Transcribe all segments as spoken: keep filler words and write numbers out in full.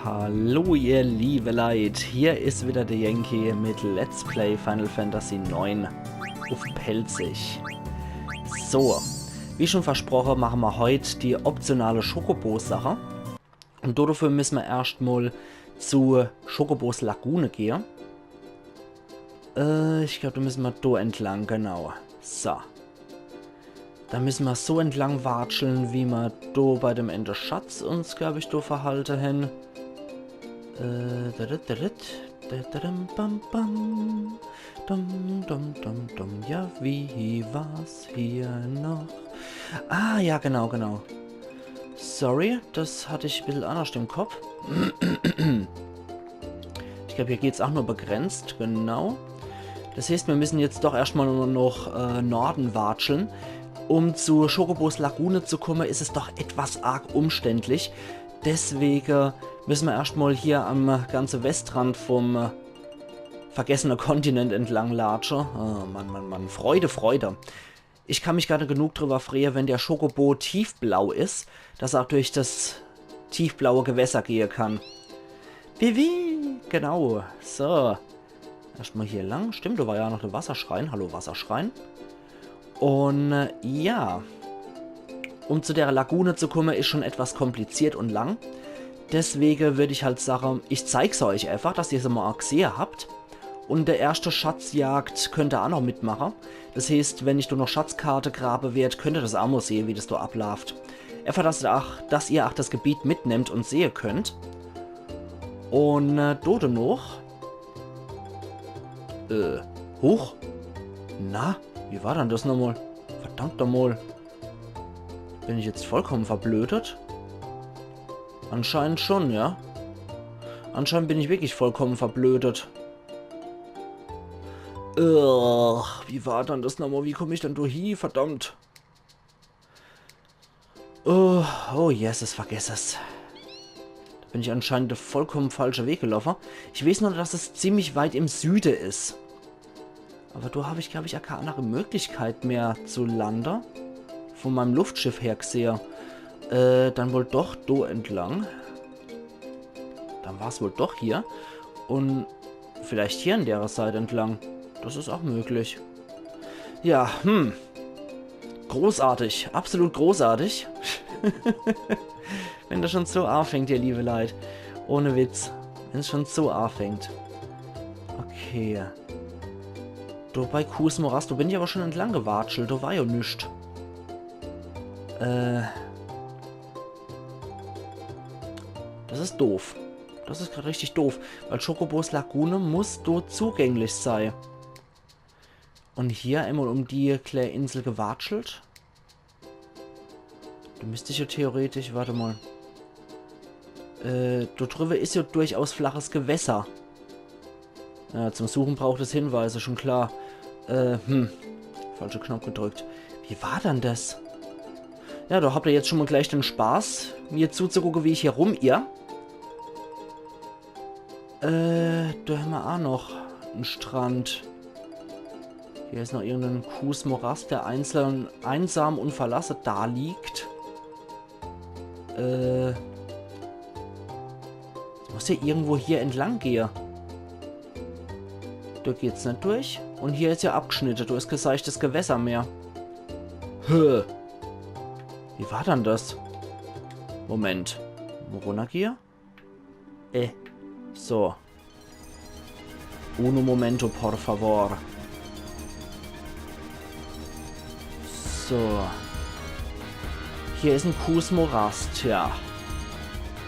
Hallo ihr liebe Leit, hier is wieder der Yankee mit Let's Play Final Fantasy neun uff Pälzisch. So, wie schon versproche, mache mer heut die optionale Chocobo-Sache. Un dodefür misse mer erscht mol zu Chocobos Lagune gehe. Äh, ich glaab, do misse mer do entlang, genau. So. Do misse mer so entlang watschle, wie mer do bei dem eene Schatz uns, glaab ich, do verhalte hen. Äh, da, da, da, da, da, da, dum, bam, bam. Dum, dum, dum, dum. Ja, wie war's hier noch? Ah, ja, genau, genau. Sorry, das hatt ich e bissel annerscht im Kopp. Ich glaab, hier geht's ach nur begrenzt, genau. Das heeßt, mir misse jetzt doch erscht mol nur noch, äh, Norde watschle. Um zu Chocobos Lagune zu kumme, is es doch etwas arg umständlich. Deswege misse mer erscht mol hier am ganze Westrand vom, äh, vergessene Kontinent entlang latsche. Oh, Mann, Mann, Mann. Freude, Freude. Ich kann mich gar net genug driwwer freue, wenn der Chocobo tiefblau is, dass er ach durch das tiefblaue Gewässer gehe kann. Vivi, genau. So. Erscht mol hier lang. Stimmt, do war ja noch der Wasserschrein. Hallo, Wasserschrein. Un, äh, ja. Um zu der Lagune zu kumme, is schon etwas kompliziert un lang. Deswege würd ich halt sache, ich zeig's euch einfach, dass ihr se mol gesehe habt. Un der erschte Schatzjagd könnt ihr ach noch mitmache. Das heeßt, wenn ich do noch Schatzkarte grabe werd, könnt ihr das ach mol sehe, wie das do ablaaft. Einfach, dass ihr ach, dass ihr ach das Gebiet mitnehmt un sehe könnt. Un, äh, do noch. Äh, huch. Na, wie war dann das nochmol? Verdammt nochmol. Bin ich jetzt vollkommen verblödet? Anscheinend schon, ja. Anscheinend bin ich wirklich vollkommen verblödet. Ugh, wie war dann das nochmol? Wie komm ich dann do hie? Verdammt. Oh, oh, Jesus, vergess es. Do bin ich anscheinend de vollkommen falsche Weg geloffe. Ich weeß nur, dass es ziemlich weit im Süde is. Awwer do hab ich, glaab ich, ach kä annere Möglichkeit mehr zu lande. Von meim Luftschiff her gesehe. Äh, dann wohl doch do entlang. Dann war's wohl doch hier. Un vielleicht hier an dere Seit entlang. Das is ach möglich. Ja, hm. Großartig, absolut großartig. Wenn das schon so aafängt, ihr liebe Leit. Ohne Witz. Wenn's schon so aafängt. Okay. Do bei Kuhs Morast, do bin ich awwer schon entlang gewatschelt, do war jo nix. Äh. Das is doof. Das is grad richtig doof, weil Chocobos Lagune muss do zugänglich sei. Un hier emol um die klää Insel gewatschelt. Do misst ich jo theoretisch, wart emol. Äh, do driwwe is jo durchaus flaches Gewässer. Ja, zum Suchen braucht es Hinweise, schon klar. Äh, hm. Falsche Knopp gedrückt. Wie war dann das? Ja, do habt ihr jetzt schon mol gleich den Spaß, mir zuzugucke, wie ich hier rumirr. Äh, do hämmer ach noch en Strand. Hier is noch irgend en Kuhs Morast, der einzeln, einsam un verlasse daliegt. Äh. Es muss jo irgendwo hier entlang gehe. Do geht's net durch. Un hier is jo abgeschnitte. Do is kä seichtes Gewässer mehr. Hä? Wie war dann das? Moment. Mol runnergehe? Äh. So. Uno momento, por favor. So. Hier is en Kuhs Morast, ja.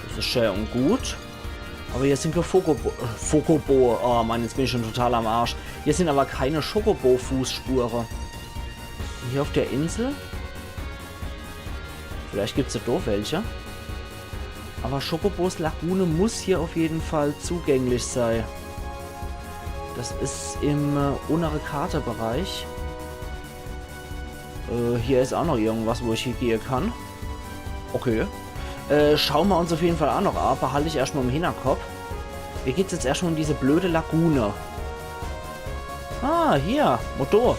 Das is schää un gut. Awwer hier sin kä Chocobo, äh, Chocobo. Oh Mann, jetzt bin ich schon total am Arsch. Hier sin awwer kä Chocobo-Fußspure. Hier uff der Insel? Vielleicht gibt's jo do welche. Awwer Chocobos Lagune muss hier uff jeden Fall zugänglich sei. Das is im, äh, unnere Kartebereich. Äh, hier is ach noch irgendwas, wo ich hiegehe kann. Okay. Äh, schaue mer uns uff jeden Fall ach noch a. Behalt ich erscht mol im Hinnerkopp. Mir geht's jetzt erscht mol in diese blöde Lagune. Ah, hier. Mol do.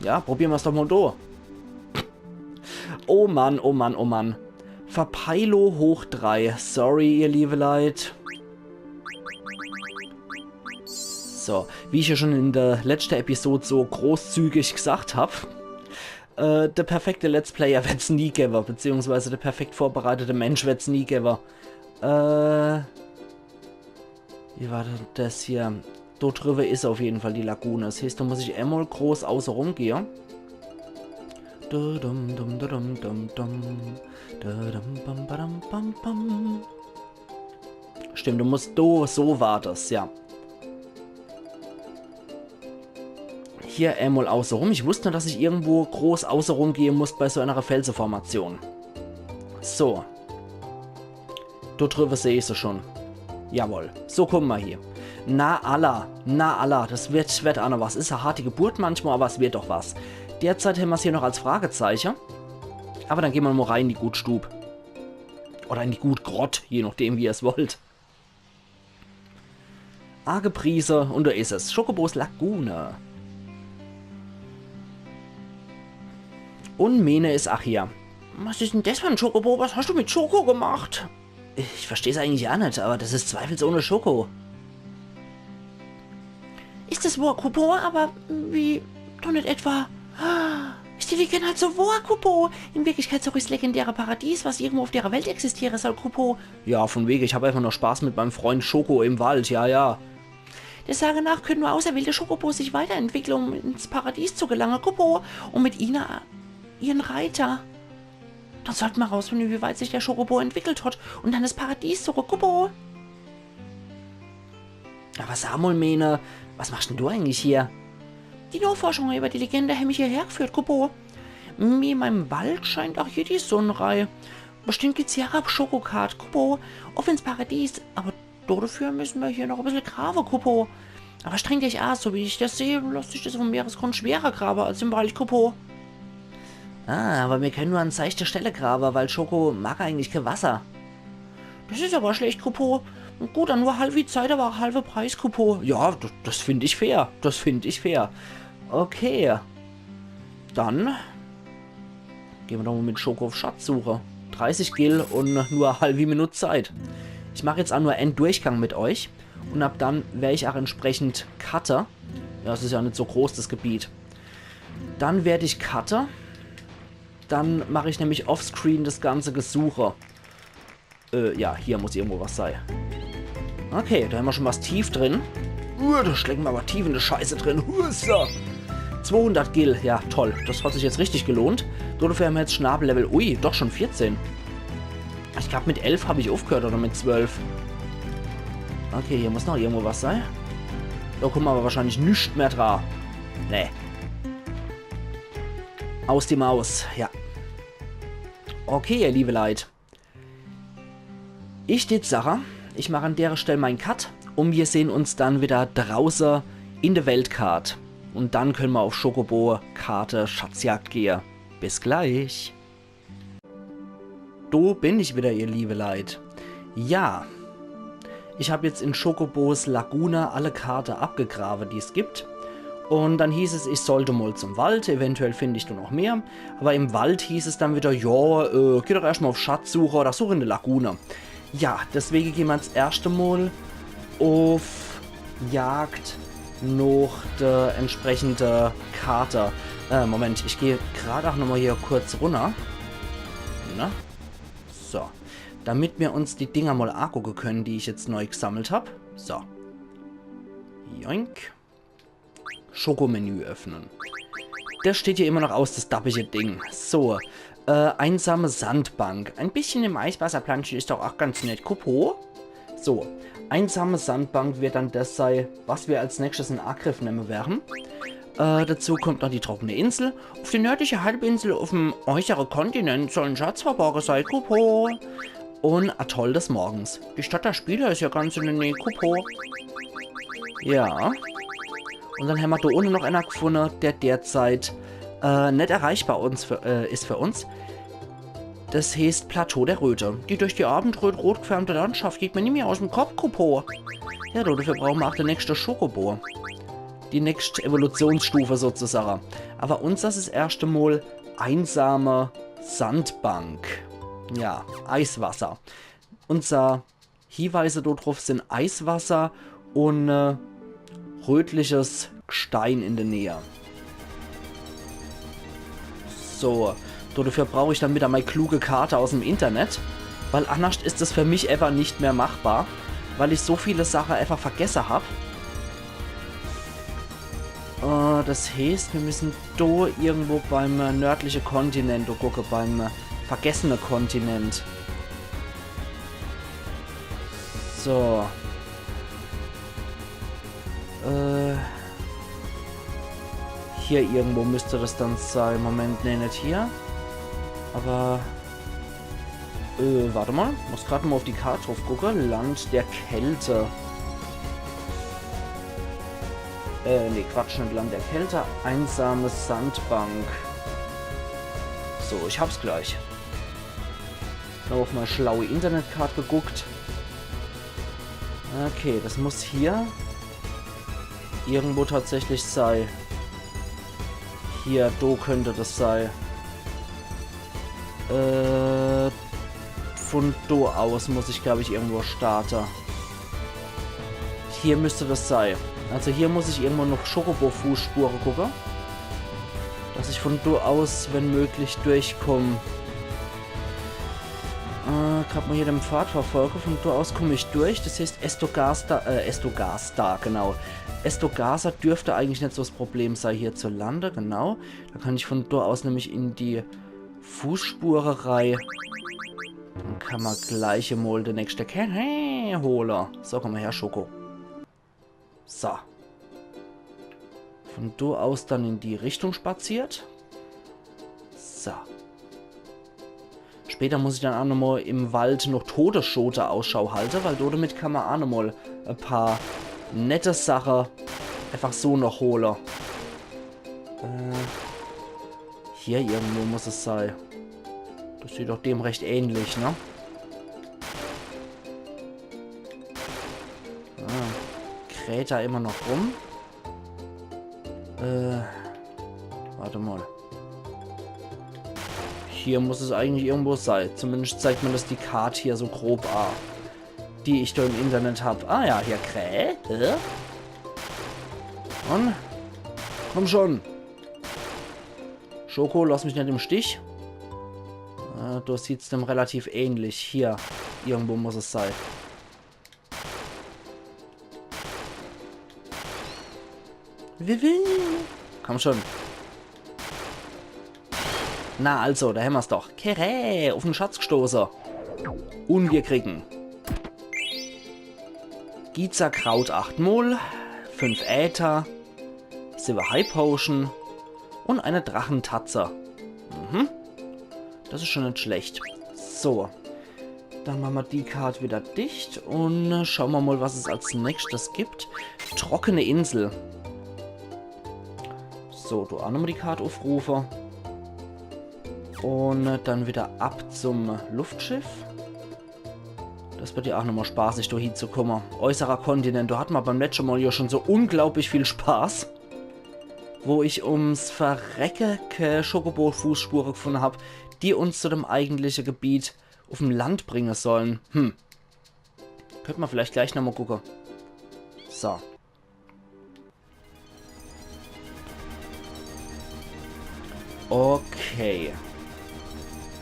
Ja, probiere mer's doch mol do. Oh Mann, oh Mann, oh Mann. Verpeilo hoch drei. Sorry, ihr liebe Leit. So, wie ich ja schon in der letzten Episode so großzügig gesagt hab, äh, der perfekte Let's Player wird's nie geben, beziehungsweise der perfekt vorbereitete Mensch wird's nie geben. Äh, wie war denn das hier? Dort drüber is auf jeden Fall die Lagune. Das heißt, da muss ich einmal groß außerum gehen. Dudum, dum, dudum, dum, dum. Dudum, bam, badam, bam, bam. Stimmt, du musst do, so war das, ja. Hier einmal außerum. Ich wusste nur, dass ich irgendwo groß außerum gehen muss bei so einer Felseformation. So. Do drüber sehe ich sie schon. Jawohl. So, kommen wir hier. Na alla, na alla, das wird, wird auch noch was. Is eine harte Geburt manchmal, aber es wird doch was. Derzeit haben wir's hier noch als Fragezeichen. Aber dann gehen wir mal rein in die Gutstub. Oder in die Gutgrott, je nachdem, wie ihr es wollt. Agepriese, und da is es. Chocobos Lagune. Und Mene is auch hier. Was is denn das für ein Chocobo? Was hast du mit Choco gemacht? Ich versteh's eigentlich auch nicht, aber das is zweifelsohne Choco. Is das wohr, Kupo? Aber wie, doch nicht etwa? Is die Legende halt so wohr, Kupo? In Wirklichkeit such ich's legendäre Paradies, was irgendwo auf der Welt existiere soll, Kupo. Ja, von wegen, ich hab einfach nur Spaß mit meinem Freund Choco im Wald, ja, ja. Der Sage nach können nur auserwählte Chocobos sich weiterentwickeln, um ins Paradies zu gelangen, Kupo. Und mit ihnen ihren Reiter. Dann sollten wir rausfinden, wie weit sich der Chocobo entwickelt hat. Und dann das Paradies zurück, Kupo. Aber sag mal, Mene, was machst denn du eigentlich hier? Die Nachforschungen über die Legende haben mich hierher geführt, Kupo. Mir in meinem Wald scheint auch hier die Sonne rei. Bestimmt gibt's hier auch Schokokart, Kupo. Auf ins Paradies, aber dafür müssen wir hier noch ein bisschen graben, Kupo. Aber strengt euch an, so wie ich das sehe, lässt sich das vom Meeresgrund schwerer graben als im Wald, Kupo. Ah, aber wir können nur an seichte Stelle graben, weil Choco mag eigentlich kein Wasser. Das is aber schlecht, Kupo. Gut, dann nur halbe Zeit, aber halbe Preis, Kupo. Ja, das, das find ich fair. Das find ich fair. Okay. Dann gehen wir doch mal mit Choco auf Schatzsuche. Dreißig Gil und nur eine halbe Minute Zeit. Ich mach jetzt auch nur einen Durchgang mit euch. Und ab dann werde ich auch entsprechend cutte. Ja, es is ja nicht so groß, das Gebiet. Dann werde ich cutte. Dann mache ich nämlich offscreen das ganze Gesuche. Äh, ja, hier muss irgendwo was sein. Okay, da haben wir schon was tief drin. Uh, da stecken wir aber tief in der Scheiße drin. Hussa! Zweihundert Gil, ja toll. Das hat sich jetzt richtig gelohnt. Dafür haben wir jetzt Schnabel-Level. Ui, doch schon vierzehn. Ich glaub, mit elf hab ich aufgehört oder mit zwölf. Okay, hier muss noch irgendwo was sein. Da kommen wir aber wahrscheinlich nicht mehr dran. Nee. Aus die Maus, ja. Okay, ihr liebe Leit. Ich tät sache, ich mach an dere Stelle mein Cut und wir sehen uns dann wieder drauße in der Weltkart. Und dann können wir auf Chocobo-Karte Schatzjagd gehe. Bis gleich. Do bin ich wieder, ihr liebe Leit. Ja. Ich hab jetzt in Chocobos Lagune alle Karte abgegrabe, die es gibt. Und dann hieß es, ich sollte mal zum Wald, eventuell finde ich da noch mehr. Aber im Wald hieß es dann wieder, ja, äh, geh doch erstmal auf Schatzsuche oder such in der Lagune. Ja, deswegen gehen wir jetzt erst einmal auf Jagd nach der entsprechenden Karte. Äh, Moment, ich gehe gerade auch nochmal hier kurz runter. Na? So. Damit wir uns die Dinger mal angucken können, die ich jetzt neu gesammelt hab. So. Joink. Schokomenü öffnen. Das steht hier immer noch aus, das dappige Ding. So, äh, einsame Sandbank. Ein bisschen im Eiswasser planschen ist doch auch ganz nett. Kupo. So, einsame Sandbank wird dann das sei, was wir als nächstes in Angriff nehmen werden. Äh, dazu kommt noch die trockene Insel. Auf der nördlichen Halbinsel auf dem äußeren Kontinent soll ein Schatz verborgen sein. Kupo. Und Atoll des Morgens. Die Stadt der Spieler ist ja ganz in der Nähe. Kupo. Ja. Und dann haben wir da unten noch einer gefunden, der derzeit äh, net erreichbar uns für, äh, ist für uns. Das heißt Plateau der Röte. Die durch die Abendröte rot gefärbte Landschaft geht mir nimmer aus dem Kopf, Kupo. Ja, du, dafür brauchen wir auch die nächste Chocobo. Die nächste Evolutionsstufe sozusagen. Aber uns das ist erst einmal einsame Sandbank. Ja, Eiswasser. Unser Hieweise do druff sin Eiswasser un äh, rötliches Gstein in de Nähe. So, do dafür brauch ich dann widder mei kluge Karte aus'm Internet, weil annerscht is es für mich efach net mehr machbar, weil ich so viele Sache efach vergesse hab. Äh, das heeßt, mir müssen do irgendwo beim äh, nördliche Kontinent gucke, beim äh, vergessene Kontinent. So. Äh, hier irgendwo müsst das dann sei. Moment, nee, net hier. Aber äh, wart emol. Muss grad mol uff die Kart druff gucke. Land der Kälte. Äh, nee, Quatsch, net Land der Kälte. Einsame Sandbank. So, ich hab's gleich. Noch uff mei schlaue Internetkart geguckt. Okay, das muss hier irgendwo tatsächlich sei. Hier, do könnt das sei. Äh, von do aus muss ich, glaub ich, irgendwo starte. Hier müsst das sei. Also hier muss ich irgendwo noch Chocobo-Fußspure gucke. Dass ich von do aus, wenn möglich, durchkomm. Äh, grad mol hier den Pfad verfolge. Von do aus komm ich durch. Das heeßt, Estogasta, äh, Estogasta, genau. Estogasta dürft eigentlich net so das Problem sei, hier zu lande, genau. Do kann ich von do aus nämlich in die Fußspure rei. Dann kann ma gleich emol de nächste Kerne hole. So, komm mol her, Schoko. So. Von do aus dann in die Richtung spaziert. So. Später muss ich dann ach nochmol im Wald noch Todesschote Ausschau halte, weil do damit kann ma ach nochmol e paar nette Sache einfach so noch hole. Äh, hier irgendwo muss es sei. Das sieht doch dem recht ähnlich, ne? Ah, kräht da immer noch rum. Äh, wart emol. Hier muss es eigentlich irgendwo sei. Zumindest zeigt mir das die Kart hier so grob a, die ich do im Internet hab. Ah ja, hier Krähe. Hä? Und? Komm schon. Schoko, lass mich net im Stich. Äh, do sieht's dem relativ ähnlich. Hier. Irgendwo muss es sei. Wiwi. Komm schon. Na also, do hämmer's doch. Kere, uff en Schatz gstoße. Un wir kriegen Giza-Kraut achtmol, fünf Äther, siwwe High Potion un e Drachentatze. Mhm. Das is schon net schlecht. So. Dann mache ma die Kart wieder dicht un äh, schaue ma mol, was es als nächstes gibt. Trockene Insel. So, do ach nochmol die Kart uffrufe. Un äh, dann wieder ab zum Luftschiff. Das wird ja ach nochmol spaßig, do hiezukomme. Äußerer Kontinent, do hat ma beim letschte Mol ja schon so unglaublich viel Spaß. Wo ich ums Verrecke kä Chocobo-Fußspure gefunde hab, die uns zu dem eigentliche Gebiet uffm Land bringe sollen. Hm. Könnt ma vielleicht gleich nochmol gucke. So. Okay.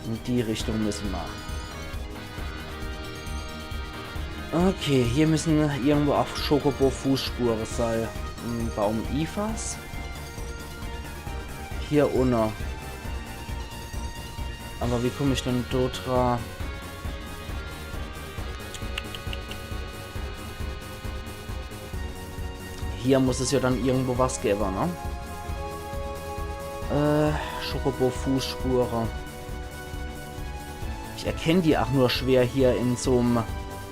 In die Richtung müsse ma. Okay, hier müssen irgendwo ach Chocobo-Fußspure sei. Hm, Baum Ifas. Hier unne. Aber wie komm ich dann do dra? Hier muss es ja dann irgendwo was gewwe, ne? Äh, Chocobo-Fußspure. Ich erkenn die ach nur schwer hier in so'm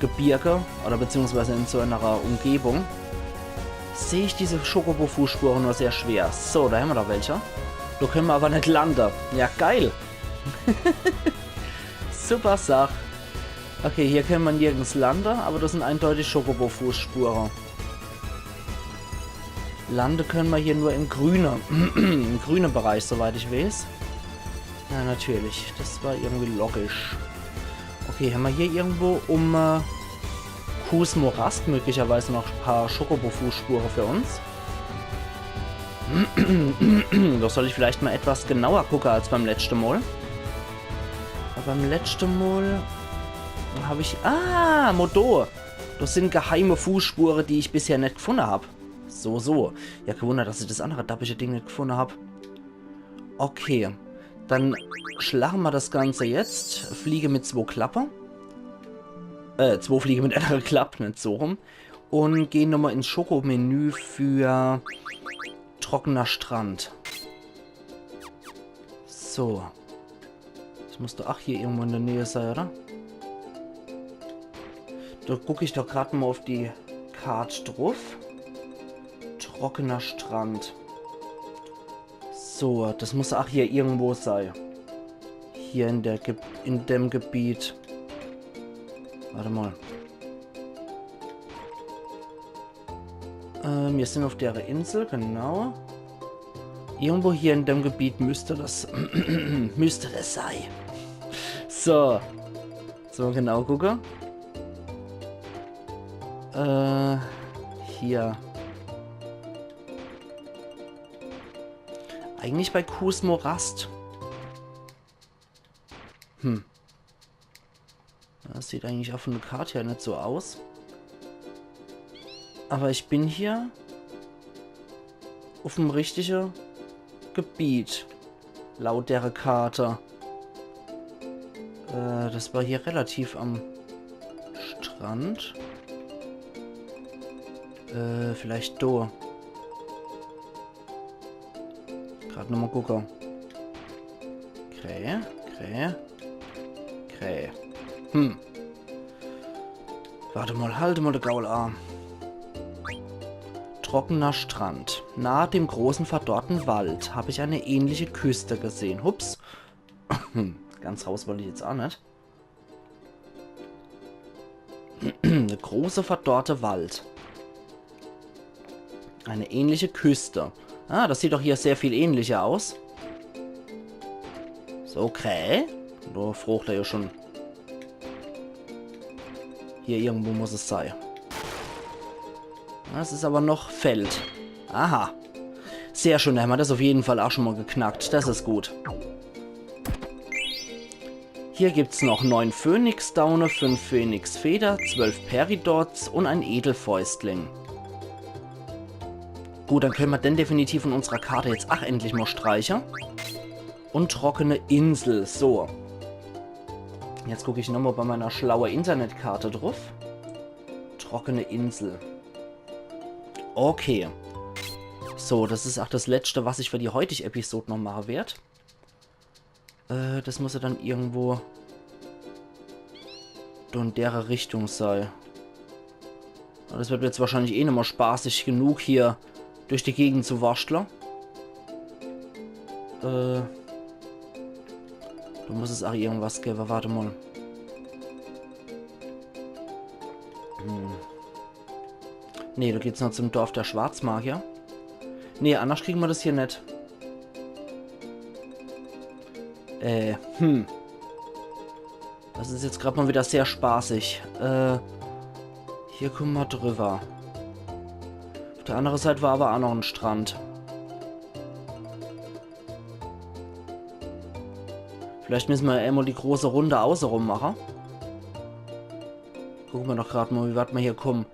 Gebirge oder beziehungsweise in so einer Umgebung. Seh ich diese Chocobo-Fußspure nur sehr schwer. So, do hämmer doch welche. Do könne ma aber net lande. Ja, geil. Super Sach. Okay, hier könne ma nirgends lande, aber das sind eindeutig Chocobo-Fußspure. Lande könne ma hier nur im grüne, im grüne Bereich, soweit ich weiß. Ja, natürlich. Das war irgendwie logisch. Okay, hämmer hier irgendwo um äh, Kuhs Morast möglicherweise noch e paar Chocobo-Fußspure für uns. Doch soll ich vielleicht mal etwas genauer gucke als beim letschte Mol. Weil beim letschte Mol hab ich... Ah, Modo! Das sind geheime Fußspure, die ich bisher net gefunde hab. So, so. Ja, kein Wunder, dass ich das andere dappische Ding net gefunde hab. Okay. Dann schlache mer das Ganze jetzt. Fliege mit zwo Klappe. Äh, zwo Fliege mit einer Klapp, net so rum. Und gehen nochmal ins Schoko-Menü für trockener Strand. So. Das muss doch, ach, hier irgendwo in der Nähe sein, oder? Da guck ich doch grad mal auf die Karte drauf. Trockener Strand. So, das muss, ach, hier irgendwo sein. Hier in der Ge in dem Gebiet. Warte mal. Äh, wir sind auf der Insel, genau. Irgendwo hier in dem Gebiet müsste das, müsste das sein. So. So, genau gucke. Äh, hier. Eigentlich bei Kuhs Morast. Hm. Das sieht eigentlich auch von der Karte her nicht so aus. Aber ich bin hier auf dem richtigen Gebiet, laut der Karte. Äh, das war hier relativ am Strand. Äh, vielleicht do. Grad nochmal gucke. Krähe, Krähe, Krähe. Hm. Warte mal, halt mal de Gaul a. Trockener Strand. Nahe dem großen verdorrten Wald habe ich eine ähnliche Küste gesehen. Hups. Ganz raus wollte ich jetzt auch nicht. Der große verdorrte Wald. Eine ähnliche Küste. Ah, das sieht doch hier sehr viel ähnlicher aus. So, okay. Da fragt er ja schon. Hier irgendwo muss es sein. Das ist aber noch Feld. Aha. Sehr schön, da haben wir das auf jeden Fall auch schon mal geknackt. Das ist gut. Hier gibt's noch neun Phönixdaune, fünf Phönixfeder, zwölf Peridots und ein Edelfäustling. Gut, dann können wir den definitiv von unserer Karte jetzt ach endlich mal streiche. Und trockene Insel, so. Jetzt guck ich nochmal bei meiner schlauen Internetkarte drauf. Trockene Insel. Okay. So, das ist ach das Letzte, was ich für die heutige Episode noch mache werd. Äh, das muss ja dann irgendwo do in dere Richtung sei. Aber das wird jetzt wahrscheinlich eh nimmer spaßig genug, hier durch die Gegend zu waschtle. Äh, do muss es ach irgendwas gewwe, warte mal. Hm. Nee, do geht's noch zum Dorf der Schwarzmagier. Nee, anders kriegen wir das hier net. Äh, hm. Das ist jetzt grad mal wieder sehr spaßig. Äh, hier kommen wir drüber. Auf der anderen Seite war aber auch noch ein Strand. Vielleicht müssen wir ja einmal die große Runde außerum machen. Gucken wir doch grad mal, wie weit wir hier kommen.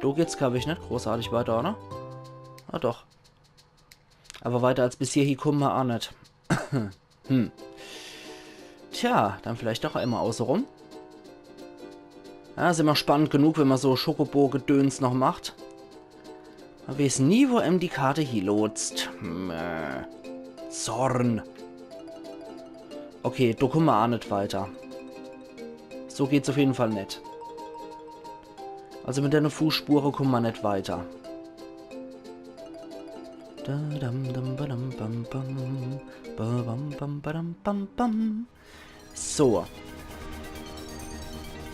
Do geht's, glaub ich, net großartig weiter, oder? Ah, doch. Aber weiter als bis hierhin kommen wir auch net. Hm. Tja, dann vielleicht doch einmal außerum. Ja, ist immer spannend genug, wenn man so Schokobo-Gedöns noch macht. Man weiß nie, wo em die Karte hielotst. Hm, äh. Zorn. Okay, do kommen wir auch net weiter. So geht's auf jeden Fall net. Also mit dene Fußspure kommen wir net weiter. Da dam dam badam bam bam. Ba bam bam badam bam bam. So.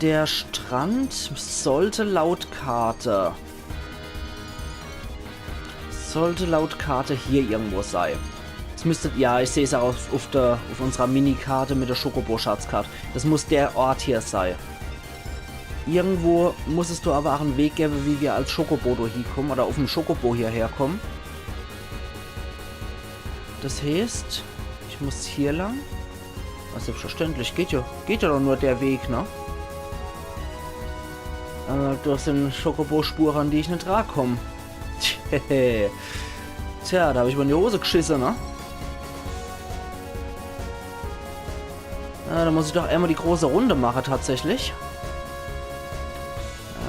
Der Strand sollte laut Karte, sollte laut Karte hier irgendwo sei. Es müsste, ja, ich seh's auch auf, auf der, auf unserer Minikarte mit der Schokobo-Schatzkarte. Das muss der Ort hier sei. Irgendwo muss es do awwer ach en Weg gewwe, wie mer als Chocobo do hiekomme oder uffm Chocobo hierher komme. Des heeßt, ich muss hier lang. Ja, selbstverständlich, geht jo, geht jo doch nur der Weg, ne? Äh, do sin Chocobo-Spure, an die ich net dra komm. Tja, do hab ich mol in die Hose gschisse, ne? Ja, do muss ich doch emol die große Runde mache, tatsächlich.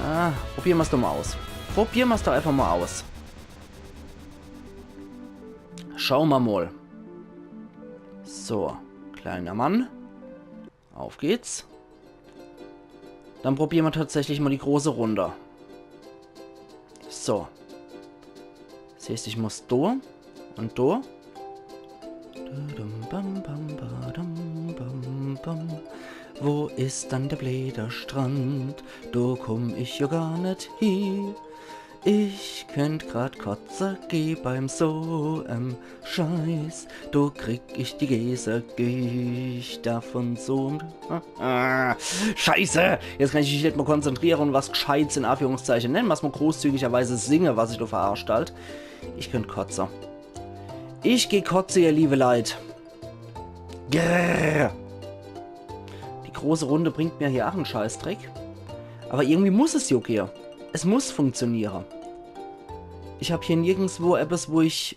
Ah, probiere mer's doch mol aus. Probiere mer's doch äfach mol aus. Schaue mer mol. So, kleiner Mann. Uff geht's. Dann probiere mer tatsächlich mol die große Runde. So. Des heeßt, ich muss do un do. Wo is dann de bleede Strand? Do komm ich jo gar net hie. Ich könnt grad kotze geh beim so em Scheiß. Do krieg ich die Geese, geh ich davon so. Ah, Scheiße! Jetzt kann ich mich net mol konzentriere un was Gscheites in Anführungszeiche nenne, was mol großzügigerweise singe, was ich do veranstalt. Ich könnt kotze. Ich geh kotze, ihr liewe Leit. Grrr. Die große Runde bringt mer hier ach en Scheißdreck. Awwer irgendwie muss es jo gehe. Es muss funktioniere. Ich hab hier nirgendswo ebbes, wo ich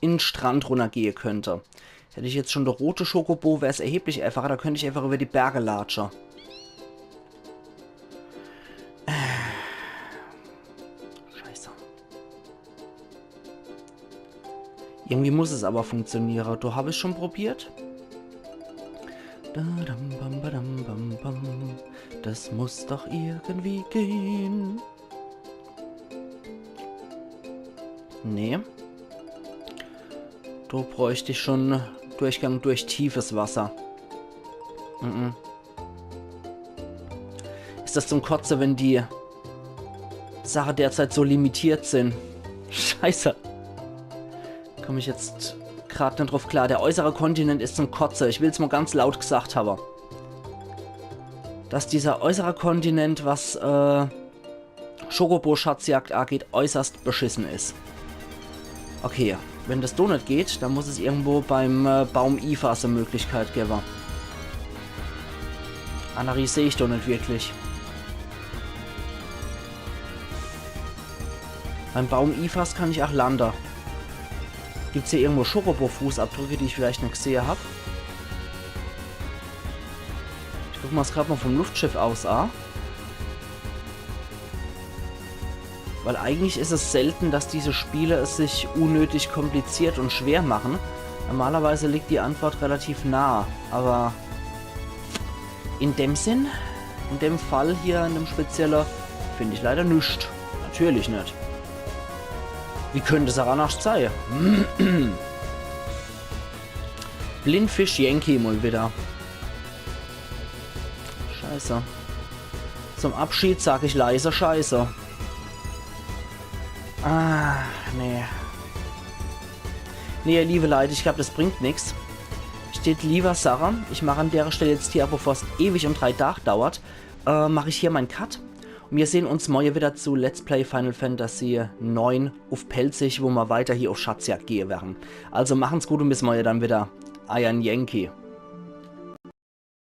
in de Strand runnergehe könnt. Hätt ich jetzt schun de rote Chocobo, wär's erheblich äfacher, do könnt ich äfach iwwer die Berge latsche. Scheiße. Irgendwie muss es awwer funktioniere. Do hab ich's schun probiert. Da dam bam ba dam bam bam. Des muss doch irgendwie gehe. Nee. Do bräucht ich schun Durchgang durch tiefes Wasser. Mhm. Is des zum Kotze, wenn die Sache derzeit so limitiert sin? Scheiße. Komm ich jetzt grad net druff klar. Der äußere Kontinent is zum Kotze. Ich will's mol ganz laut gsagt hawwe. Dass dieser äußere Kontinent, was, äh, Chocobo-Schatzjagd ageht, äußerst beschissen is. Okay, wenn des do net geht, dann muss es irgendwo beim, äh, Baum Ifas e Möglichkeit gewwe. Anneres seh ich do net wirklich. Beim Baum Ifas kann ich ach lande. Gibt's hier irgendwo Chocobo-Fußabdrücke, die ich vielleicht net gsehe hab? Ich guck mer's grad mol vom Luftschiff aus a. Weil eigentlich is es selten, dass diese Spiele es sich unnötig kompliziert un schwer mache. Normalerweise liegt die Antwort relativ nah, awwer in dem Sinn, in dem Fall hier, in dem spezielle, find ich leider nix. Natürlich net. Wie könnt es ach annerscht sei? Blindfisch Yankee mol widder. Scheiße. Zum Abschied sag ich leise Scheiße. Ah, nee. Nee, ihr liewe Leit, ich glaab, des bringt nix. Ich tät liewer sache, ich mach an dere Stell jetzt hier, bevor's ewig um drei Dag dauert, äh, mach ich hier mein Cut. Un mir sehn uns morje widder zu Let's Play Final Fantasy neun uff Pälzisch, wo mer weiter hier uff Schatzjagd gehe werre. Also machen's gut un bis morje dann widder. Eier Yankee.